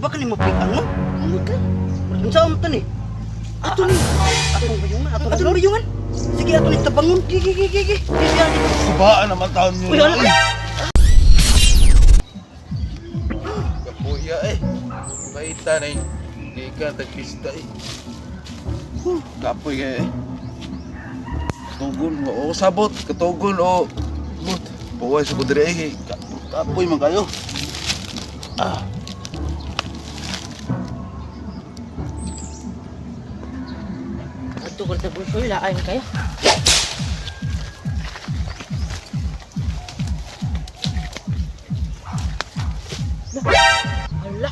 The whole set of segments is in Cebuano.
ba ka ni mapikang no? Amot lang. Unsa man to ni? Ato ni. Atong bayungan, atong Ato ni bayungan. Sige, ato ni tabangon. Gi gi gi gi gi. Subaan naman taon nyo. Uy, ala. Kapuya eh. Baita na eh. Gikan tagpista eh. Huh, kapoy kayo eh. Katugol mo. O sabot. Katugol o. But. Buhay sa kudre eh. Kapoy man kayo. Ah. Ato ko sa bulso lain kayo. Hala.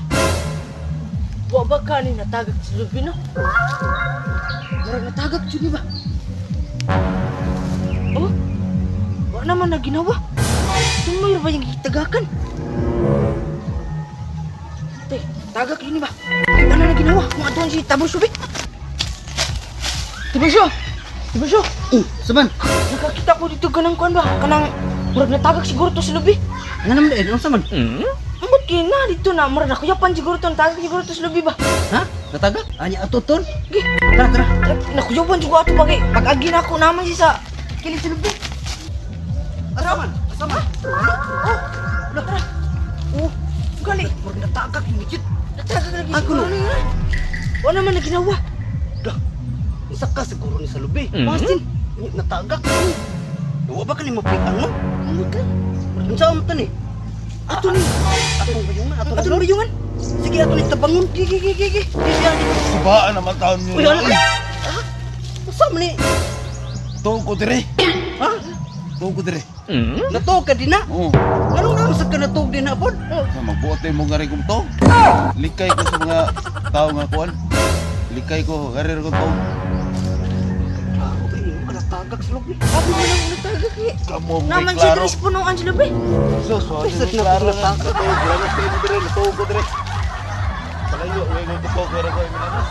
Wa ba ka ni natagak sa lubi no? Murag natagak jud ni ba? Oh? Wa naman na ginawa. Tumoy ba yung gitagakan? Te, tagak yun ni ba? Wa na na ginawa. Kung atuan si Tabon Subi. Tabon! Tabon! Saban. Nakakita ko dito kanang kuan ba? Kanang murag natagak siguro to sa lubi. Nga naman eh, unsa man? Ambot kay na dito na murag nakuyapan siguro to, natagak siguro to sa lubi ba? Ha? Natagak? Anya ato ton? Gi, Tara, tara. nakuyapan siguro ato ba kay pag-agi na ako naman siya sa kilid sa lubi. Asa man? Asa man? Oh, tara. Oh, gali. Murag natagak ni jud. Natagak lagi Ako siguro no. ni nga. Wa naman na ginawa. Dah. Isa ka siguro ni sa lubi. Basin. Natagak. Wa ba ka ni mapikang no? Ambot lang. Unsa man to ni? Ato ni. Atong bayungan, atong Ato ni bayungan. Sige, ato ni tabangon. Gi gi gi gi gi. Subaan naman taon nyo. Uy, ala. Unsa man ni? Tuog ko dire. Ha? Tuog ko dire. Natuog ka din na? Oo. Anong naman sa ka natuog din na pod? Sa magbuot mo nga rin kong tuog. Likay ko sa mga tao nga kuan. Likay ko, garir ko tuog. Ako ba imo ka natagak sa lubi? Abi mo lang natagak eh. Kamo mo Naman siya diri sa punuan sa lubi. Sus, wala Ay, na na klaro ko na. natagak. Natuog, wala na dire, natuog ko dire. Palayo, wala ko tuog, wala ko minanas.